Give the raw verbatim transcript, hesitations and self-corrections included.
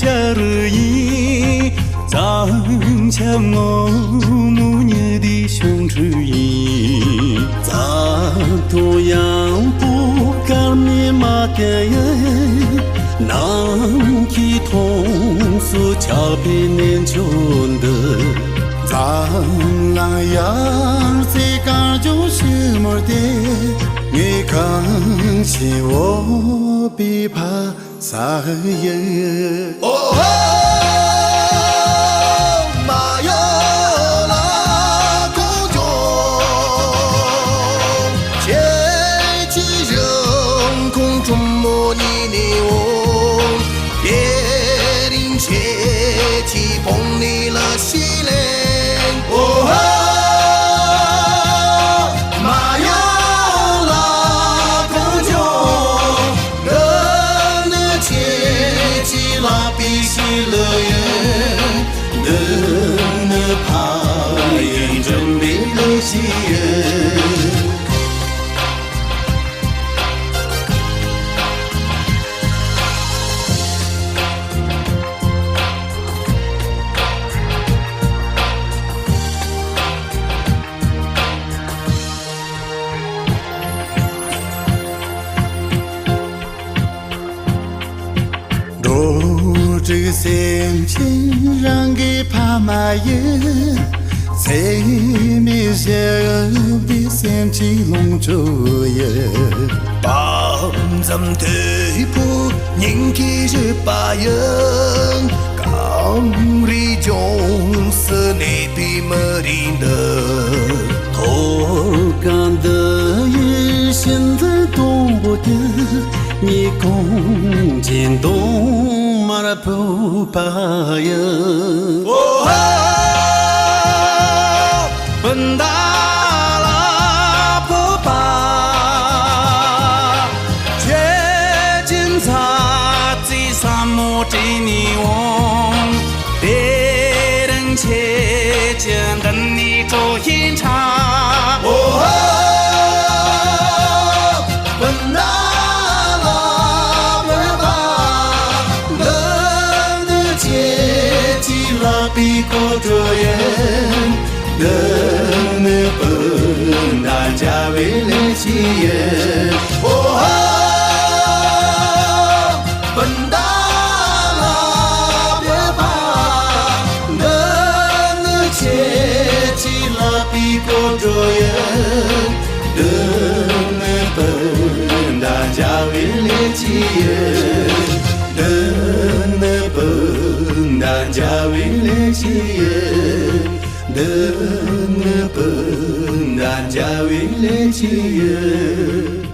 ཆར་ཡིན། གཙང་ཆབ་སྔོན་མོ་ཉི་ཟླའི་བྱང་འཕྲོས་ཡིན། རྩྭ་ཐང་ཡངས་པོ་སྐར་མའི་མ་ལྟ་ཡི། ནམ་མཁའི་མཐོངས་སུ་ཆགས་པའི་གནས་མཆོག་འདི། འཛམ་གླིང་ཡར་རྩེ་གངས་ལྗོངས་ཕྱི་མོར་བལྟས། ངས་གངས་ཆེན་འོག་པའི་ཕ་ས་ཡི། ཨོ་ཧོ། མ་ཡོ་ལ་ཀོང་ཀྲུང་། ཁྱེད་ཀྱི་རིན་གོང་གྲུ་མོ་ཉིད་ནས་འོང་། དེ་རིང་ཁྱེད་ཀྱི་བོང་ནི་ལ་ཤི་ལེན། ཨོ་ཧོ། མ་ཡོ་ལ་ཀོང་ཀྲུང་། འདི་ནི་ཁྱེད་ཀྱི་ལག་པའི་ཤི་ལུ་ཡིན། འདི་ནི་ཕ་ཡི་འགྲིམ་པའི་ལུ་ཤི་ཡིན། འགྲོ་དྲུག་སེམས་ཅན་རང་གི་ཕ་མ་ཡིན། ཚད་མེད་བཞི་པའི་སེམས་ཀྱི་ལོངས་སྤྱོད་ཡིན། དཔའ་མཛངས་མཐུ་བོ་སྙིང་གི་རུས་པ་ཡིན། གངས་རིའི་ལྗོངས་སུ་གནས་པའི་མི་རིགས་འདི། ཐོར་རྒལ་འདི་ཡི་ཤིན་ཏུ་སྡོང་པོ་དེ། ཉིད་ཀོང་ཅན་གདོང་དམར་ཕུབ་པ་ཡི། ཨོ་ཧོ། སྤུན་ཟླ་ལ་ཕོག་པ། ཁྱེད་ཀྱི་མཛའ་བརྩེའི་ས་མོ་བྲིས་ནས་འོང་། དེ་རིང་ཁྱེད་ཀྱི་མདུན་ནས་སྤྲོ་ཞིང་འཁྲབ། ཨོ་ཧོ། སྤུན་ཟླ་ལ་ཕོག་པ། འདི་ནི་ཁྱེད་ཀྱི་ལག་པའི་སྐོར་བྲོ་ཡིན། འདི་ནི་སྤུན་ཟླ་མཇལ་བའི་ལས་ཅི་ཡིན། ཨོ་ཧོ། སྤུན་ཟླ་ལ་ཕོག་པ། འདི་ནི་ཁྱེད་ཀྱི་ལག་པའི་སྐོར་བྲོ་ཡིན། འདི་ནི་སྤུན་ཟླ་མཇལ་བའི་ལས་ཅི་ཡིན། འདི་ནི་སྤུན་ཟླ་མཇལ་བའི་ལས་ཅི་ཡིན། འདི་ནི་སྤུན་ཟླ་མཇལ་བའི་ལས་ཅི་ཡིན།